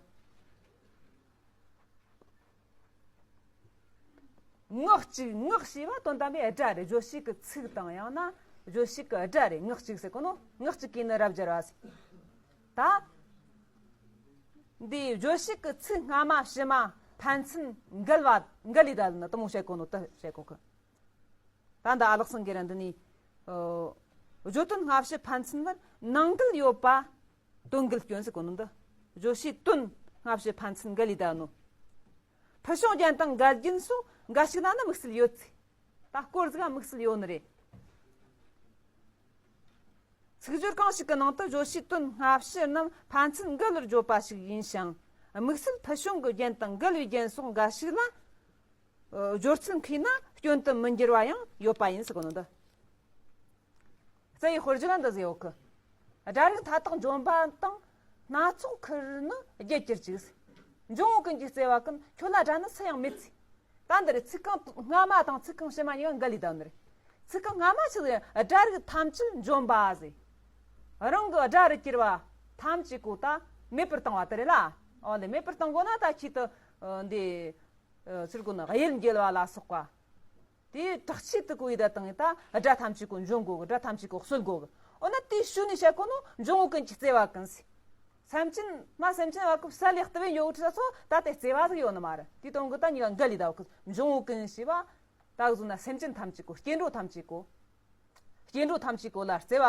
ངག་གཅིག་ངག་ཞེས་པ་དོན་དམ་པའི་སྒྲ་རེད། རྗོད་བྱེད་ཀྱི་ཚིག་དང་ཡང་ན་རྗོད་བྱེད་ཀྱི་སྒྲ་རེད། ངག་གཅིག་ཟེར་གོ་ནོ། ངག་གཅིག་གིས་ནི་རབ་སྦྱར་བ་ཟེར། ད་འདིའི་རྗོད་བྱེད་ཀྱི་ཚིག་སྔ་མ་ཕྱི་མ་ཕན་ཚུན་འགལ་བ། འགལ་ལི་ད་ནི་དེ་མོ་བཤད་གོ་ནོ་དེ་བཤད་གོ་གི། ད་འདི་ཨ་ལགས་སང་གི་ར་འདི་ནི་ཨོ། བརྗོད་དོན་སྔ་ཕྱི་ཕན་ཚུན་བར་ནང་འགལ་ཡོད་པ། དོན་འགལ་སྐྱོན་ཟེར་གོ་ནོ་འདི། རྗོད་བྱེད་དོན་སྔ་ཕྱི་ཕན་ཚུན་འགལ་ལི་ད་ནོ། ཕུལ་བྱུང་རྒྱན་དང་འགལ་རྒྱུན་སོགས་འགའ་ཞིག་ན་ནི་དམིགས་བསལ་ཡོད་ཚེ། ད་སྐོར་ཟིག་ག་དམིགས་བསལ་ཡོད་ནི་རེད། ཚིག་སྦྱོར་གང་ཞིག་གི་ནང་དུ་རྗོད་བྱེད་དོན་སྔ་ཕྱི་རྣམས་ཕན་ཚུན་འགལ་བར་བརྗོད་པ་ཞིག་ཡིན་ཞིང་། དམིགས་བསལ་ཕུལ་བྱུང་གི་རྒྱན་དང་འགལ་བའི་རྒྱན་སོགས་འགའ་ཞིག་ལ་ཨ་སྦྱོར་ཚུལ་མཁས་ན་སྐྱོན་དུ་མི་འགྱུར་བ་ཡང་ཡོད་པ་ཡིན་ཟེར་གོ་ནོ་འདི། རྩ་བའི་དཔེར་བརྗོད་ལ་འདི་ཟེར་ཡོད་གི། སྒྲ་རིག་མཐའ་དག་འཇོམས་པ་དང་སྣ་ཚོགས་ཁུར་ནི་བརྒྱད་ཅུར་གཅིག་ཟེར། འབྱུང་བོ་ཀུན་གྱི་བརྩེ་བ་ཀུན། ཁྱོད་ལ་སྒྲ་ནི་སུ་ཡང་མེད་ཟེར། ད་འདི་རེད། ཚིག་རྐང་སྔ་མ་དང་ཚིག་རྐང་ཕྱི་མ་གཉིས་ཀ་འགལ་ལི་ད་ནི་རེད། ཚིག་རྐང་སྔ་མ་ཆི་ཟེར། སྒྲ་རིག་ཐམས་ཅད་འཇོམས་པ་ཟེར། རང་གི་སྒྲ་རུ་གྱུར་བ་ཐམས་ཅད་གོ་ད་མེད་པར་བཏང་བ་དེ་རེད་ལ། ཨོ་ལེ། མེད་པར་བཏང་དགོས་ན་ད་ཁྱེད་དུ་ཨ་འདི་ཨ་ཟེར་གོ་ནི་གཡུལ་འགྱེལ་བ་ལ་སོགས་པ། དེའི་དྲག་ཆས་དུ་གོ་ཡི་ད་བཏང་ཡི་ད་སྒྲ་ཐམས་ཅད་གོ་འཇོམས་དགོས་གི། སྒྲ་ཐམས་ཅད་གོ་གསོད་དགོས་གི། འོ་ན་དེའི་ཤུལ་ནས་བཤད་གོ་ནོ་འབྱུང་བོ་ཀུན་གྱི་བརྩེ་བ་ཀུན་ཟེར། སེམས་ཅན་མ་སེམས་ཅན་བ་ཀུན་བསད་ལས་བརྟི་བའི་ཡོད་གི་ཚོ་ད་དེ་བརྩེ་བ་ཟིག་ཡོད་ནི་མ་རེད། དེ་དོན་གི་ད་གཉིས་ཀ་འགལ་ལི་ད་གི། འབྱུང་བོ་ཀུན་ཞེས་པ་ད་གཟོད་ན་སེམས་ཅན་ཐམས་ཅད་གོ། སྐྱེ་འགྲོ་ཐམས་ཅད་གོ། སྐྱེ་འགྲོ་ཐམས་ཅད་གོ་ལ་བརྩེ་བ་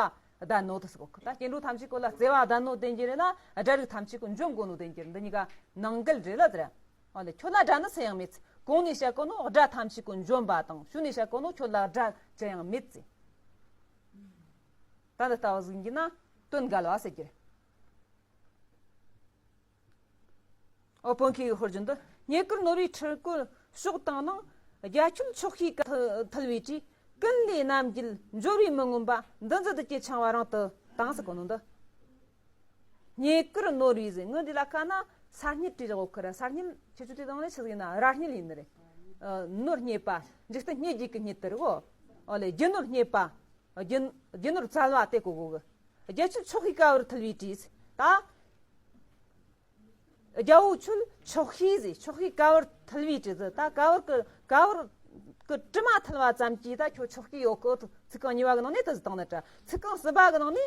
ལྡན་ནོ་དེ་ཟེར་གོ་གི། ད་སྐྱེ་འགྲོ་ཐམས་ཅད་གོ་ལ་བརྩེ་བ་ལྡན་ནོ་བདེན་རྒྱུ་རེད་ན། སྒྲ་རིག་ཐམས་ཅད་གོ་འཇོམས་དགོས་ནོ་བདེན་རྒྱུ་རེད། འདི་གཉིས་ཀ་ནང་འགལ་རེད་ལ་དེ་རེད། ཨོ་ལེ། ཁྱོད་ལ་སྒྲ་ནི་སུ་ཡང་མེད་ཟེར། གོང་ནས་བཤད་གོ་ནོ་སྒྲ་ཐམས་ཅད་གོ་འཇོམས་པ་དང་། ཤུལ་ནས་བཤད་གོ་ནོ་ཁྱོད་ལ་སྒྲ་ཅི་ཡང་མེད་ཟེར། ད་འདི་ལྟ་བུ་ཟིག་ཡིན་གྱི་ན་དོན་འགལ་བ་ཟེར་རྒྱུ་རེད། ཨོ། བོད་མཁས་ཀྱི་དཔེར་བརྗོད་འདི། རྙེད་བཀུར་ནོར་བུའི་ཁྲི་བཀོད་ཕྱོགས་དང་ནང་། རྒྱ་ཁྱོད་ཆོག་ཤེས་ཀ་ཐུལ་བའི་གྲས། ཀུན་ལས་རྣམ་རྒྱལ་འབྱོར་བས་མི་ངོམས་པ། འདི་མཛོད་བདུད་ཀྱི་ཕྲེང་བ་རིང་དུ་བཏང་ཟེར་གོ་ནོ་འདི། རྙེད་བཀུར་ནོར་བུའི་ཟེར། ངོ་འདི་ལ་ཁ་ན་ས་སྙེད་བྲིས་བཞག་གོ་གི་ར། ས་སྙེད་ཁྱེད་ཚོ་དེ་དང་ནི་ཆི་ཟིག་ཡིན་ན། ར་སྙེད་ཡིན་ནི་རེད། ཨ་ནོར་རྙེད་པ། འཇིག་རྟེན་རྙེད་རྒྱུ་གི་རྙེད་དེ་རེད་གོ། ཨོ་ལེ། རྒྱུ་ནོར་རྙེད་པ། རྒྱུ་རྒྱུ་ནོར་བཙལ་བ་དེ་གོ་གོ་གི། རྒྱ་ཁྱོད་ཆོག་ཤེས་ཀ་བར་ཐུལ་བའི་གྲས་ཟེར། ད་རྒྱལ་པོ་ཁྱོད་ཆོག་ཤེས་ཟེར། ཆོག་ཤེས་ཀ་བར་ཐུལ་བའི་གྲས་ཟེར། ད་ཀ་བར་གི་ཀ་བར་ གི་དྲི་མ་ཐལ་བ་ཙམ་གྱིས་ད་ཁྱོད་ཆོག་གི་ཡོད་གི། ཚིག་རྐང་གཉིས་པ་གི་ནང་ནས་དེ་ཟེར་བཏང་ནི་དྲ། ཚིག་རྐང་གསུམ་པ་གི་ནང་ནས་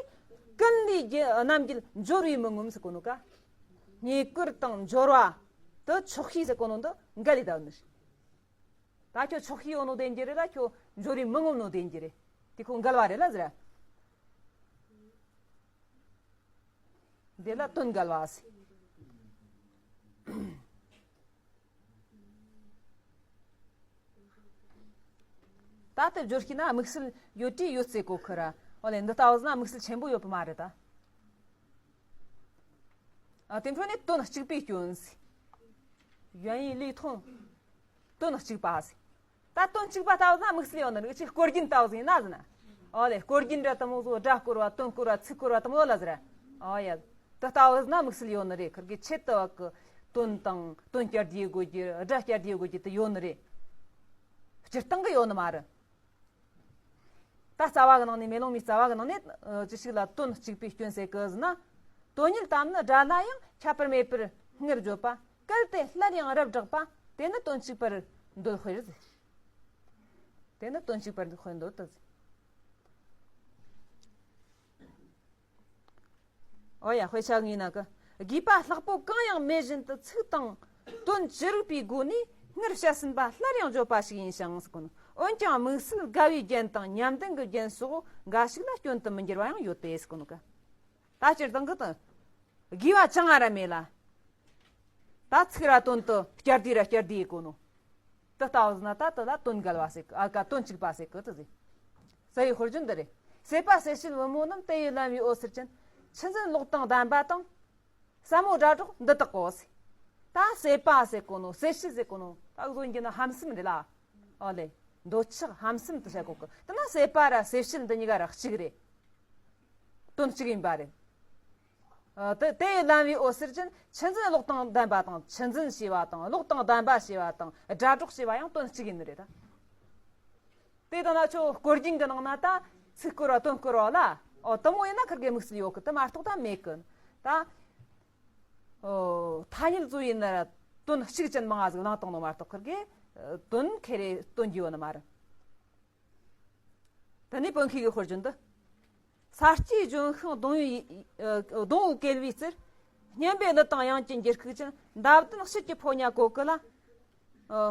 ཀུན་ལས་རྒྱུ་རྣམ་རྒྱལ་འབྱོར་བས་མི་ངོམས་ཟེར་གོ་ནོ་ཀ། རྙེད་བཀུར་དང་འབྱོར་བ་དེ་ཆོག་ཤེས་ཟེར་གོ་ནོ་འདི་འགལ་ལས་བསྡད་ནི། ད་ཁྱོད་ཆོག་ཤེས་ཡོད་ནོ་བདེན་རྒྱུ་རེད་ལ། ཁྱོད་འབྱོར་བས་མི་ངོམས་ནོ་བདེན་རྒྱུ་རེད། དེ་ཁོ་འགལ་བ་རེད་ལ་ཟེར། འདི་ལ་དོན་འགལ་བ་ཟེར། ད་ལྟ་སྦྱོར་ཤེས་ན་དམིགས་བསལ་ཡོད་དུས་ཡོད་ཟེར་གོ་ཁི་ར། འོ་ལེ། འདི་ལྟ་བུ་ཟེར་ན་དམིགས་བསལ་ཆེན་པོ་ཡོད་པ་མ་རེད་ད། ཨ། དེ་འཕྲོ་ནས་དོན་གཅིག་པའི་སྐྱོན་ཟེར། 原因类通། དོན་གཅིག་པ་ཟེར། ད་དོན་གཅིག་པ་ལྟ་བུ་ཟེར་ན་དམིགས་བསལ་ཡོད་ནི་རེད། ཅིག་སྐོར་རྒྱན་ལྟ་བུ་ཟེར་ན་ཟེར་ན། ཨོ་ལེ། སྐོར་རྒྱན་ར་དེ་མོ་ཟོ། སྒྲ་སྐོར་བ། དོན་སྐོར་བ། ཚིག་སྐོར་བ་དེ་མོ་ཡོད་ལ་ཟེར། ཨོ་ཡ། དེ་ལྟ་བུ་ཟེར་ན་དམིགས་བསལ་ཡོད་ནི་རེད། ཁིར་གི་ཆེད་དུ་བ་གི་དོན་དང་དོན་སྐྱར་ཟློས་དགོས་རྒྱུ། སྒྲ་སྐྱར་ཟློས་དགོས་རྒྱུ་དེ་ཡོད་ནི་རེད། སྤྱིར་བཏང་གི་ཡོད་ནི་མ་རེད། ད་རྩ་བ་གི་ནང་ནས། མེ་ལོང་མའི་རྩ་བ་གི་ནང་ནས། ཨ། ཅི་ཞིག་ལ་དོན་གཅིག་པའི་སྐྱོན་ཟེར་གི་ཟེར་ན། དོན་གཉིས་ལྟ་བུ་ནི་སྒྲ་ལ་ཡང་ཁྱད་པར་མེད་པར་སྔར་བརྗོད་པ། གལ་ཏེ་སླར་ཡང་རབ་བསྒྲགས་པ། དེ་ནི་དོན་གཅིག་པར་འདོད་དཔེར་ཟེར། དེ་ནི་དོན་གཅིག་པར་འདོད་དཔེར་འདོད་དོ་ཟེར། ཨོ་ཡ། དཔེ་ཆ་ངོས་ན་གི། དགོས་པ་ལྷག་པོ་གང་ཡང་མེད་བཞིན་དུ་ཚིག་དང་དོན་ཅི་རིགས་པའི་སྒོ་ནས་སྔར་བཤད་ཟིན་པ་སླར་ཡང་བརྗོད་པ་ཞིག་ཡིན་ཞིང་ཟེར་གོ་ནོ། འོན་ཀྱང་དམིགས་བསལ་དགའ་བའི་རྒྱན་དང་ཉམས་ལྡན་གྱི་རྒྱན་སོགས་འགའ་ཞིག་ལ་སྐྱོན་དུ་མི་འགྱུར་བ་ཡང་ཡོད་དེ་ཟེར་གོ་ནོ་གི། ད་སྤྱིར་བཏང་གི་དོན་དགོས་པ་ཅང་ར་མེད་ལ། ད་ཚིག་ར་དོན་དུ་སྐྱར་ཟློས་ར་སྐྱར་ཟློས་ཡེད་གོ་ནོ། དེ་ལྟ་བུ་ཟེར་ན་ད་དེ་ལ་དོན་འགལ་བ་ཟེར་གི། ཨ་ཀ། དོན་གཅིག་པ་ཟེར་གི་དེ་ཟེར། རྩ་བའི་དཔེར་བརྗོད་འདི་རེད། སྲེད་པ་སེལ་བྱེད་བུ་མོ་རྣམས། དེ་ཡི་ལམ་བའི་འོད་ཟེར་ཅན། ཆུ་འཛིན་གློག་དང་ལྡན་པ་དང་། ཟབ་མོ་སྒྲ་སྒྲོགས་འདི་དག་གོ་ཟེར། ད་སྲེད་པ་ཟེར་གོ་ནོ། སེལ་བྱེད་ཟེར་གོ་ནོ། ད་གཟོད་ཀྱི་ནི་ཧམ་སེམས་རེད་ལ། ཨོ་ལེ། འདོད་ཆགས་ཧམ་སེམས་དེ་བཤད་གོ་གི། དེ་ན་སྲེད་པ་ར་སེལ་བྱེད་འདི་གཉིས་ཀ་ར་གཅིག་རེད། དོན་གཅིག་ཡིན་པ་རེད། ཨ། དེ་དེ་ཡི་ལམ་བའི་འོད་ཟེར་ཅན། ཆུ་འཛིན་གློག་དང་ལྡན་པ་དང་། ཆུ་འཛིན་ཞེས་པ་དང་གློག་དང་ལྡན་པ་ཞེས་པ་དང་སྒྲ་སྒྲོགས་ཞེས་པ་ཡང་དོན་གཅིག་ཡིན་ནི་རེད་ད། དེ་དང་ན་ཁྱོད་སྐོར་རྒྱན་གྱི་ནང་ན་ད་ཚིག་སྐོར་བ་དོན་སྐོར་བ་ལ། ཨོ། དེ་མོ་ཡིན་ན་ཁིར་གི་དམིགས་བསལ་ཡོད་གི། དེ་མ་གཏོགས་ད་མེད་གི་ད། ཨོ། ཐ་སྙད་ཚོ་ཡིན་ན་ར་དོན་གཅིག་ཅན་མང་ང་ཟིག་བླངས་བཏང་ནོ་མ་གཏོགས་ཁིར་གི། ཨ། དོན་ཁེ་རེ་སྟོན་རྒྱུ་ཡོད་ནི་མ་རེད། དེ་ནས་བོད་མཁས་ཀྱི་དཔེར་བརྗོད་འདི། ས་སྐྱའི་ལྗོན་ཤིང་སྡོང་བོའི། ཨ། སྡོང་བོ་གས་པའི་ཚུལ། སྙན་པའི་གླུ་དང་དབྱངས་ཀྱི་འགྱུར་ཁུག་ཅན། འདབ་ལྡན་དཔྱིད་ཀྱི་ཕོ་ཉ་གོ་ཀུ་ལ། ཨ།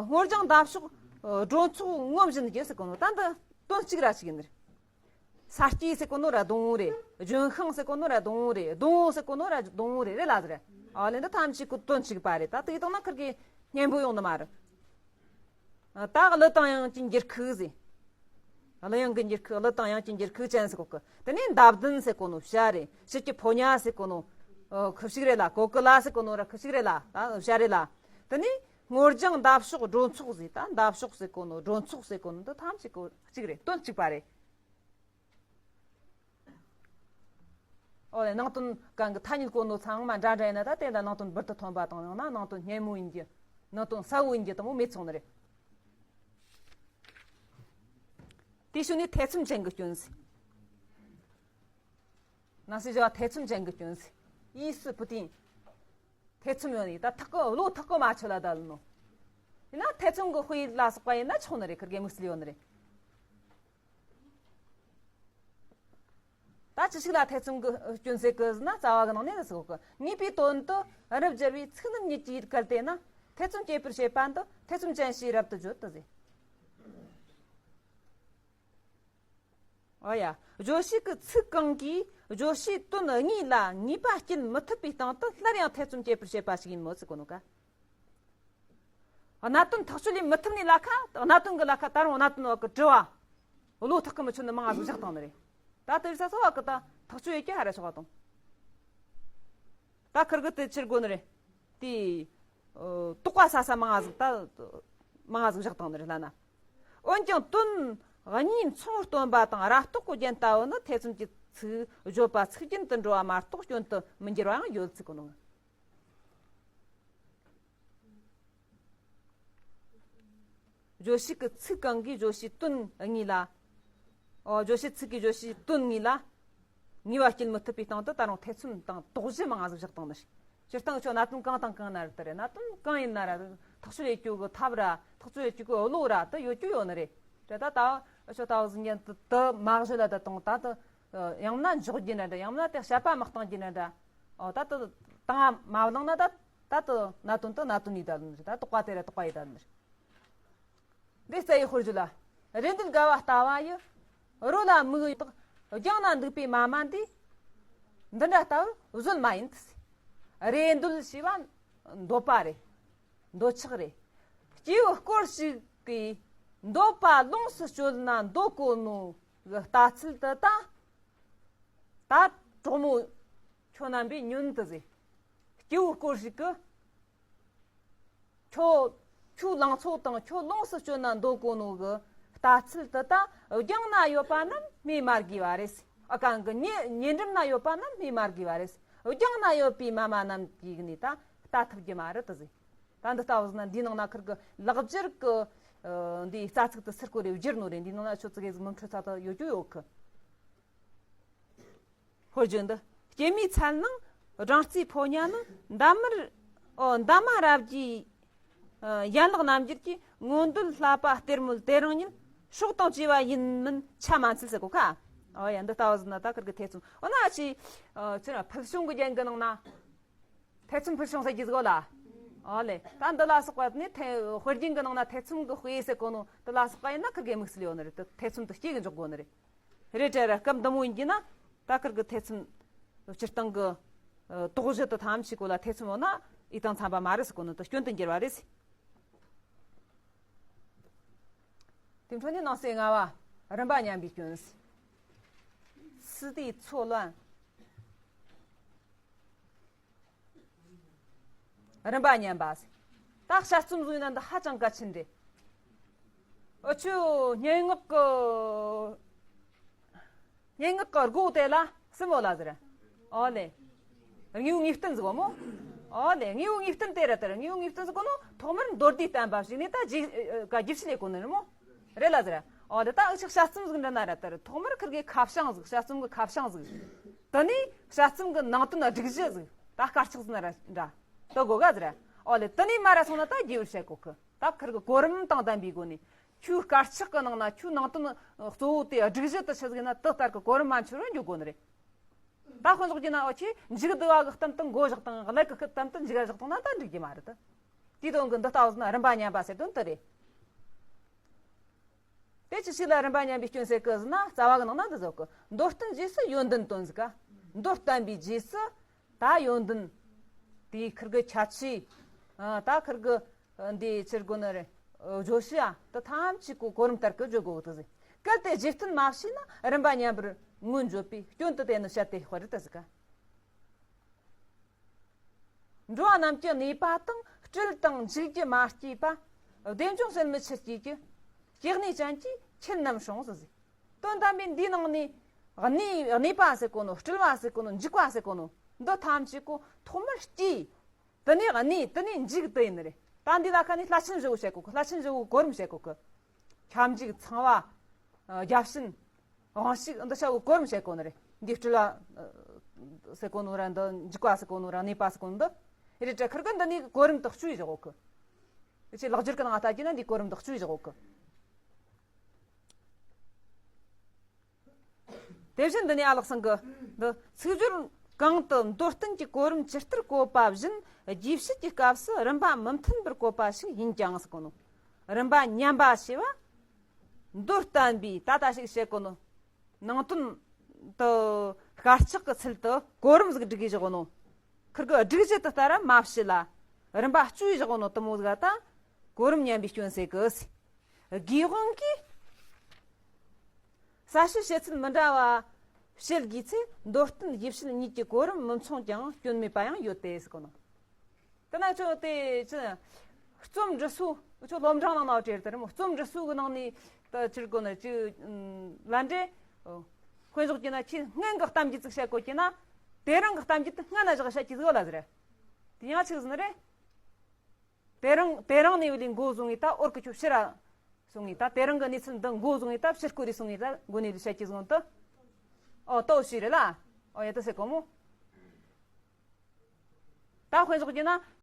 སྔོ་ལྗང་འདབ་གཤོག་སྒྲོ་ཚོགས་ངོམ་བཞིན་གྱི་ཟེར་གོ་ནོ། ད་འདི་དོན་གཅིག་ར་གཅིག་ཡིན་ནི་རེད། ས་སྐྱའི་ཟེར་གོ་ནོ་ར་སྡོང་བོ་རེད། ལྗོན་ཤིང་ཟེར་གོ་ནོ་ར་སྡོང་བོ་རེད། སྡོང་བོ་ཟེར་གོ་ནོ་ར་སྡོང་བོ་རེད། རེད་ལ་ཟེར། ཨ་ལེ། འདི་ཐམས་ཅད་ཀྱི་དོན་གཅིག་པ་རེད། ད་དེ་དང་ན་ཁིར་གི་སྙན་པོ་ཡོང་ནི་མ་རེད། ཨ། ད་གླུ་དང་དབྱངས་ཀྱི་འགྱུར་ཁུག་ཟེར། གླུ་དབྱངས་ཀྱི་འགྱུར་ཁུག། གླུ་དང་དབྱངས་ཀྱི་འགྱུར་ཁུག་ཅན་ཟེར་གོ་གི། དེ་ནས་འདབ་ལྡན་ཟེར་གོ་ནོ་བྱ་རེད། དཔྱིད་ཀྱི་ཕོ་ཉ་ཟེར་གོ་ནོ། ཨ། ཁུ་བྱུག་རེད་ལ། གོ་ཀུ་ལ་ཟེར་གོ་ནོ་ར་ཁུ་བྱུག་རེད་ལ། ད་བྱ་རེད་ལ། དེ་ནས་སྔོ་ལྗང་འདབ་གཤོག་སྒྲོ་ཚོགས་ཟེར། ད་འདབ་གཤོག་ཟེར་གོ་ནོ་སྒྲོ་ཚོགས་ཟེར་གོ་ནོ་འདི་ཐམས་ཅད་ཀྱི་གཅིག་རེད། དོན་གཅིག་པ་རེད། ཨོ་ལེ། ནང་དོན་གང་གི་ཐ་སྙད་གོ་ནོ་ཚང་མ་འདྲ་འདྲ་ཡིན་ན། ད་དེ་ལ་ནང་དོན་འབུར་དུ་ཐོན་པ་དང་། ཡང་ན་ནང་དོན་སྙན་མོ་ཡིན་རྒྱུ། ནང་དོན་གསལ་བོ་ཡིན་རྒྱུ་དེ་མོ་མེད་སོང་ནི་རེད། དེའི་ཤུལ་ནས་ཐེ་ཚོམ་ཅན་གྱི་སྐྱོན་ཟེར། ནང་གསེས་བཞི་བ་ཐེ་ཚོམ་ཅན་གྱི་སྐྱོན་ཟེར། 意识不定། ཐེ་ཚོམ་ཡོད་ནི། ད་ཐག་གི་བློ་ཐག་གི་མ་ཆོད་ལ་བསྡད་ནོ། ཡིན་ན་ཐེ་ཚོམ་གྱི་དཔེ་ལ་སོགས་པ་ཡིན་ན་ཆོག་ནི་རེད། ཁིར་གི་དམིགས་བསལ་ཡོད་ནི་རེད། ད་ཅི་ཞིག་ལ་ཐེ་ཚོམ་གྱི་སྐྱོན་ཟེར་གི་ཟེར་ན། རྩ་བ་གི་ནང་ནས་ཟེར་གོ་གི། ངེས་པའི་དོན་དུ་རབ་སྦྱར་བའི་ཚིག་རྣམ་གཉིས་ཀྱིས་གལ་ཏེ་ན། ཐེ་ཚོམ་སྐྱེད་པར་བྱེད་པ་འདི་ཐེ་ཚོམ་ཅན་ཞེས་རབ་ཏུ་བརྗོད་དོ་ཟེར། ཨོ་ཡ། བརྗོད་བྱེད་ཀྱི་ཚིག་གང་གིས་བརྗོད་བྱའི་དོན་དངོས་ལ་ངེས་པ་སྐྱེད་མི་ཐུབ་པའི་སྟེང་དུ་སླར་ཡང་ཐེ་ཚོམ་སྐྱེད་པར་བྱེད་པ་ཞིག་ཡིན་མོད་ཟེར་གོ་ནོ་ཀ། གནད་དོན་ཐག་གཅོད་ལས་མི་ཐུབ་ནི་ལ་ཁ། གནད་དོན་གི་ལ་ཁ་ད་རུང་གནད་དོན་བ་གི་དྲི་བ། བློ་ཐག་གི་མི་ཆོད་ནི་མང་ང་ཟིག་བཞག་བཏང་ནི་རེད། ད་དེ་རིགས་ས་སོ་བ་གི་ད་ཐག་གཅོད་ཡེད་རྒྱུ་ཧ་ར་ཆོག་བ་དང་། ད་ཁིར་གི་དེ་ཕྱིར་དགོས་ནི་རེད། དེ། ཨོ། དོགས་པ་ཟ་ས་མང་ང་ཟིག་ད་མང་ང་ཟིག་བཞག་བཏང་ནི་རེད་ལ་ན། འོན་ཀྱང་དོན་གཉིས་མཚུངས་སྟོན་པ་དང་རབ་རྟོག་གི་རྒྱན་ལྟ་བུ་ནི་ཐེ་ཚོམ་གྱི་ཚིག་བརྗོད་པ་ཚིག་རྒྱན་དུ་འགྲོ་བ་མ་གཏོགས་སྐྱོན་དུ་མི་འགྱུར་བ་ཡང་ཡོད་ཚུལ་གོ་ནོ། བརྗོད་བྱེད་ཀྱི་ཚིག་གང་གིས་བརྗོད་བྱའི་དོན་དངོས་ལ། ཨོ། བརྗོད་བྱེད་ཚིག་གིས་བརྗོད་བྱའི་དོན་དངོས་ལ་ངེས་པ་སྐྱེད་མི་ཐུབ་པའི་སྟེང་དུ་ད་རུང་ཐེ་ཚོམ་དང་དོགས་གཞི་མང་ང་ཟིག་བཞག་བཏང་ནི། སྤྱིར་བཏང་ཁྱོད་གནད་དོན་གང་དང་གང་ན་རེད་དེ་རེད། གནད་དོན་གང་ཡིན་ན་ར་ཐག་གཅོད་ཡེད་རྒྱུ་གི་ཐབས་ར་ཐག་གཅོད་ཡེད་རྒྱུ་གི་བློ་ར་དེ་ཡོད་རྒྱུ་ཡོད་ནི་རེད། རེད་ད་ད་ཁྱོད་ད་བཟུང་ཉན་དེ་དེ་མ་གཞི་ལ་ད་དང་ད་དེ་ཡང་ན་འཇོག་རྒྱུ་ན་འདྲ། ཡང་ན་དེ་བཤད་པ་མི་གཏང་རྒྱུ་ན་འདྲ། ཨོ་ད་དེ་དང་མ་བླངས་ན་ད་ད་དེ་གནད་དོན་དེ་གནད་དོན་ཡིན་ད་ནི་རེད། ད་དོགས་པ་དེ་ར་དོགས་པ་ཡིན་ད་ནི་རེད། འདི་རྩ་ཡི་དཔེར་བརྗོད་ལ། རེ་འདོད་དགའ་བ་ལྟ་བ་ཡི། རོ་ལ་མིག་ཡོད་དག་རྒྱང་ན་འདུག་པའི་མ་མ་འདི། འདི་འདྲ་ལྟ་བུ་བཟོད་མ་ཡིན་ཏེ། རེ་འདོད་ཞེས་པ་འདོད་པ་རེད། འདོད་ཆགས་རེད། སྐྱེས་བུ་སྐོར་ཞིག་གིས་འདོད་པ་ལོངས་སུ་སྤྱོད་ན་འདོད་གོ་ནོ་གི་ལྟ་ཚུལ་དེ་ད། ད་གྲོགས་མོ་ཁྱོད་རྣམ་པས་ཉོན་དུ་ཟེར། སྐྱེས་བུ་སྐོར་ཞིག་གིས། ཁྱོད། ཁྱོད་ལང་ཚོ་དང་ཁྱོད་ལོངས་སུ་སྤྱོད་ན་འདོད་གོ་ནོ་གི་ལྟ་ཚུལ་དེ་ད་རྒྱང་ན་ཡོད་པ་རྣམས་སྨོས་མ་དགོས་པ་རེད། ཨ་གང་གི་ཉེ་ཉེ་འགྲམ་ན་ཡོད་པ་རྣམས་སྨོས་མ་དགོས་པ་རེད། རྒྱང་ན་ཡོད་པའི་མ་མ་རྣམས་ཀྱིས་ནི་ད་ལྟ་ཐུབ་རྒྱུ་མ་རེད་དུ་ཟེར། ད་འདི་ལྟ་བུ་ཟེར་ན་འདིའི་ནང་ན་ཁིར་གི་ལེགས་སྦྱར་གི་འདིའི་རྩ་ཚིག་དེ་སུ་སྐོར་རེ་བསྒྱུར་ནོ་རེད། འདིའི་ནང་ན་ཆོས་ཚིག་གི་ཟིག་མི་འཕྲོད་ཚ་དེ་ཡོད་རྒྱུ་ཡོད་གི། ཧོར་བརྗོད་འདི། སྐྱེད་མོས་ཚལ་ནང་སྦྲང་རྩིའི་ཕོ་ཉ་ནི་འདབ་མར། ཨོ་འདབ་མ་རབ་རྒྱས། ཨ་ཡན་ལག་རྣམ་འགྱུར་གྱི་མངོན་འདོད་བསླབ་པ་གཏེར་མོ་དེ་རང་ཉིད་སྲོག་དང་བཅས་པ་ཡིན་མིན་ཆ་མ་འཚལ་ཟེར་གོ་ཁ། ཨོ་ཡ་འདི་ལྟ་བུ་ཟེར་ན་ད་ཁིར་གི་ཐེ་ཚོམ། འོ་ན་ཅི། ཨ་ཅི་ར་ཕུལ་བྱུང་གི་རྒྱན་གི་ནང་ན། ཐེ་ཚོམ་ཕུལ་བྱུང་ཟེར་རྒྱུ་ཟིག་ཡོད་ལ། ཨོ་ལེ། ད་འདི་ལ་སོགས་པ་ནི་ཐེ་དཔེ་རྒྱན་གི་ནང་ན་ཐེ་ཚོམ་གི་དཔེ་ཟེར་གོ་ནོ་འདི་ལ་སོགས་པ་ཡིན་ན་ཁིར་གི་དམིགས་བསལ་ཡོད་ནི་རེད། དེ་ཐེ་ཚོམ་དེ་སྐྱེ་གི་འཇོག་དགོས་ནི་རེད། རེད་དྲ་ར་སྐབས་འདི་མོ་ཡིན་གྱི་ན་ད་ཁིར་གི་ཐེ་ཚོམ། སྤྱིར་བཏང་གི་ཨ་དོགས་གཞི་དེ་ཐམས་ཅད་གོ་ལ་ཐེ་ཚོམ་ཡོད་ན་ཡིད་དང་འཚམ་པ་མ་རེད་ཟེར་གོ་ནོ་དེ་སྐྱོན་དུ་འགྱུར་བ་རེད་ཟེར། དེ་འཕྲོ་ནས་ནང་གསེས་ལྔ་བ། རིམ་པ་ཉམས་པའི་སྐྱོན་ཟེར། སི་ཏའི་ཚོ་ལོན། རིམ་པ་ཉམས་པ་ཟེར། ད་དཔྱད་རྩོམ་བཟོ་ཡིན་ན་འདི་ཧ་ཅང་གལ་ཆེན་རེད། འུ་ཆོ་སྙན་ངག་གི་སྙན་ངག་གི་སྒོ་དེ་ལ་གསུམ་ཡོད་ལ་ཟེར། ཨོ་ལེ། དངོས་པོ་ངེས་བསྟན་ཟེར་གོ་མོ། ཨོ་ལེ། དངོས་པོ་ངེས་བསྟན་དེ་རེད་དེ་རེད། དངོས་པོ་ངེས་བསྟན་ཟེར་གོ་ནོ་ཐོག་མར་མདོར་བསྡུས་བསྟན་པ་ཞིག་ནས་ད་རྗེས་ཨ་རྒྱས་བཤད་ལས་གོ་ནི་རེད་མོ། རེད་ལ་ཟེར། ཨོ་ལེ། ད་འུ་ཆོ་དཔྱད་རྩོམ་ཟིག་འབྲི་ན་ར་དེར་ཐོག་མར་ཁིར་གི་ཁ་བྱང་ཟིག་དཔྱད་རྩོམ་གི་ཁ་བྱང་ཟིག་དེ་ནས་དཔྱད་རྩོམ་གི་ནང་དོན་སྒྲིག་གཞི་ཟིག་ད་དཀར་ཆག་ཟིག་ན་ར་འདྲ། དེ་དགོས་ག་ཟེར། ཨོ་ལེ། དེ་ནས་མར་ར་སོང་ན་ད་རྒྱས་པར་བཤད་གོ་གི། ད་ཁིར་གི་གོ་རིམ་དང་ལྡན་པའི་སྒོ་ནས། ཁྱོའི་དཀར་ཆག་གི་ནང་ན་ཁྱོའི་ནང་དོན་གཙོ་བོ་དེ་སྒྲིག་གཞི་དེ་ཆི་ཟིག་ཡིན་ན་དེ་ལྟར་གི་གོ་རིམ་མ་འཆོལ་བར་འཇོག་དགོས་ནི་རེད། ད་དཔེ་འཇོག་རྒྱུ་ན་འུ་ཆོས་མཇུག་བསྡུ་བ་གི་སྟེང་དུ་མགོ་བཞག་དང་ཀླད་ཀྱི་སྟེང་དུ་མཇུག་བཞག་དང་ན་ད་འགྲིག་རྒྱུ་མ་རེད་དེ། དེའི་དོན་གི་འདི་ལྟ་བུ་ཟེར་ན་རིམ་པ་ཉམས་པ་ཟེར་དོན་དེ་རེད། དེ་ཅི་ཞིག་ལ་རིམ་པ་ཉམས་པའི་སྐྱོན་ཟེར་གི་ཟེར་ན་རྩ་བ་གི་ནང་ན་འདི་ཟེར་གི། མདོར་བསྟན་རྗེས་སུ་ཡོན་ཏན་སྟོན་ཟིག་ག། མདོར་བསྟན་པའི་རྗེས་སུ་ད་ཡོན་ཏན། དེའི་ཁིར་གི་ཁྱད་ཆོས། ཨ་ད་ཁིར་གི་འདི་ཕྱིར་གོ་ནི་རེད། བརྗོད་བྱ་དེ་ཐམས་ཅད་གོ་གོ་རིམ་ལྟར་གི་བརྗོད་དགོས་གི་ཟེར། གལ་ཏེ་རྗེས་བསྟན་མ་བྱས་ན་རིམ་པ་ཉམས་པར་མངོན་བརྗོད་པའི་སྐྱོན་དུ་དེ་ནི་བཤད་དེ་དཔེ་རེད་དེ་ཟེར་ག། འགྲོ་བ་རྣམས་ཀྱི་གནས་པ་དང་སྤྲུལ་དང་འཇུག་རྒྱུ་མ་སྐྱེས་པ། བདེ་འབྱུང་སེམས་མི་ཆུ་སྐྱེས་ཀྱི། སྐྱེ་གནས་ཅན་གྱི་ཁྱེད་རྣམས་སྲུང་ཟེར་ཟེར། དོན་དམ་པའི་འདིའི་ནང་ནས་གནས་གནས་པ་ཟེར་གོ་ནོ། སྤྲུལ་བ་ཟེར་གོ་ནོ། འཇུག་པ་ཟེར་གོ་ནོ། འདི་ཐམས་ཅད་གོ་ཐོག་མར་སྐྱེས། དེ་ནས་གནས། དེ་ནས་འཇུག་དེ་ཡིན་ནི་རེད། ད་འདི་ལ་ཁ་ནས་བསླབ་ཆེན་བཞི་བོ་བཤད་གོ་གི། བསླབ་ཆེན་བཞི་བོའི་གོ་རིམ་བཤད་གོ་གི། ཁྱབ་འཇུག་ཚངས་པ། ཨ་བརྒྱ་བྱིན། དབང་ཕྱུག་འདི་ཆ་བོ་གོ་རིམ་བཤད་གོ་ནི་རེད། འདི་སྤྲུལ་བ་ཟེར་གོ་ནོ་ར་འདི་འཇུག་པ་ཟེར་གོ་ནོ་ར་གནས་པ་ཟེར་གོ་ནོ་འདི། རེད་དྲ་ཁིར་གི་འདི་ནས་གོ་རིམ་དག་བཅུ་ཡི་བཞག་གོ་གི། ཨུ་ཆོས་ལེགས་སྦྱར་གི་ནང་ང་ལྟ་རྒྱུ་ན་འདི་གོ་རིམ་དག་བཅུ་ཡི་བཞག་གོ་གི། དེ་བཞིན་འདི་ནས་ཨ་ལགས་ཚང་གི་འདི་ཚིག་སྦྱོར་གང་དུ་མདོར་བསྟན་གྱི་གོ་རིམ་ཇི་ལྟར་བཀོད་པ་བཞིན་རྒྱས་བཤད་ཀྱི་སྐབས་སུ་རིམ་པ་མི་མཐུན་པར་བཀོད་པ་ཞིག་ཡིན་ཀྱང་ཟེར་གོ་ནོ། རིམ་པ་ཉམས་པ་ཞེས་པ། མདོར་བསྟན་པའི་ད་ལྟ་ཞིག་བཤད་གོ་ནོ། ནང་དོན་དུ་དཀར་ཆག་གི་ཚུལ་དུ་གོ་རིམ་ཟིག་སྒྲིག་གི་བཞག་གོ་ནོ། ཁིར་གི་སྒྲིག་གཞི་དེ་ལྟར་མ་བྱས་ལ་རིམ་པ་བཅུ་ཡི་བཞག་གོ་ནོ་དེ་མོ་ཟིག་ད་གོ་རིམ་ཉམས་པའི་སྐྱོན་ཟེར་གི། དགེ་དབང་གིས་གསལ་བྱེད་བྱེད་ཚུལ་མི་འདྲ་བ་བྱེད་དགོས་ཚེ་མདོར་བསྟན་རྒྱས་བཤད་གཉིས་ཀྱི་གོ་རིམ་མི་མཚུངས་ཀྱང་སྐྱོན་མེད་པ་ཡང་ཡོད་དེ་ཟེར་གོ་ནོ། དེ་ན་ཁྱོད་དེ་ཅི་རྩོམ་འབྲི་སྲོལ་ཁྱོད་སློབ་འབྲིང་ནང་ན་བྲིས་དེ་རེད་མོ། རྩོམ་འབྲི་སྲོལ་གི་ནང་ནས་ད་ཅི་རེད་གོ་ནི་ཅི་ལ་འདྲེ། དཔེ་འཇོག་རྒྱུ་ན་ཁྱོས་སྔོན་གི་གཏམ་རྒྱུད་ཅིག་བཤད་གོ་རྒྱུ་ན། དེ་རིང་གི་གཏམ་རྒྱུད་དེ་སྔ་ན་བཞག་བཤད་རྒྱུ་ཟིག་ཡོད་ལ་ཟེར། དེ་ཡང་ཆི་ཟེར་ནི་རེད། དེ་རིང་དེ་རིང་ནས་བ་ལས་འགོ་བཟུང་ངས་ད་འོར་གི་ཁྱོད་ཕྱིར་ར་སོང་ངས་ད་དེ་རིང་གི་གནས་ཚུལ་འདི་འགོ་བཟུང་ངས་ད་ཕྱིར་སྐོར་རེ་སོང་ངས་ད་འགོ་ནས་བཤད་རྒྱུ་ཟིག་ཡོད་དོ། ཨོ་ལྟོས་ཤིག་རེད་ལ། ཨོ་ཡ་ད་ཟེར་གོ་མོ། ད་དཔེ་བཞག་རྒྱུ་ན།